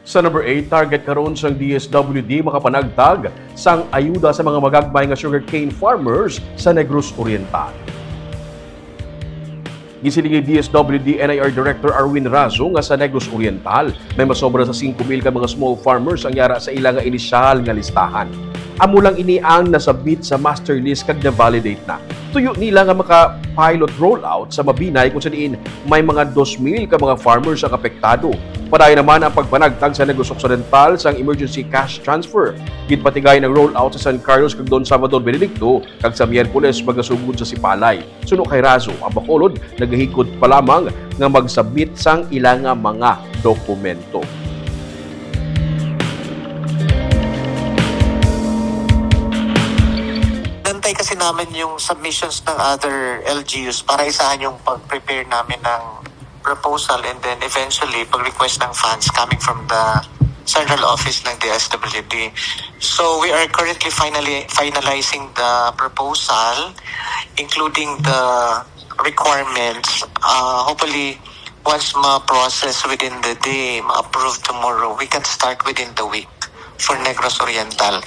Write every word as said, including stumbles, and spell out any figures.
Sa number eight, target karon sang D S W D makapanagtag sang ayuda sa mga magagmay nga sugarcane farmers sa Negros Oriental. Gisiling ni D S W D N I R Director Arwin Razo nga sa Negros Oriental may masobra sa singko mil ka mga small farmers ang yara sa ila nga inisyal nga listahan. Amo lang ini ang nasubmit sa master list kag na-validate na. Tuyo nila nga maka-pilot rollout sa Mabinay kung sa diin may mga dos mil ka mga farmers ang apektado. Padayon naman ang pagpanagtag sa Negros Occidental sang emergency cash transfer. Ginpatigay ang rollout sa San Carlos kag Don Salvador Benedicto, kag sa Miyerkules magasugod sa Sipalay. Suno kay Razo, ang Bacolod nagahikot pa lamang nga mag-submit sang ila nga mga dokumento. Nantay kasi namin yung submissions ng other L G Us para isahan yung pag-prepare namin ng proposal and then eventually pag-request ng funds coming from the central office ng D S W D. So we are currently finally finalizing the proposal, including the requirements. Uh, hopefully, once ma-process within the day, ma-approve tomorrow, we can start within the week for Negros Oriental.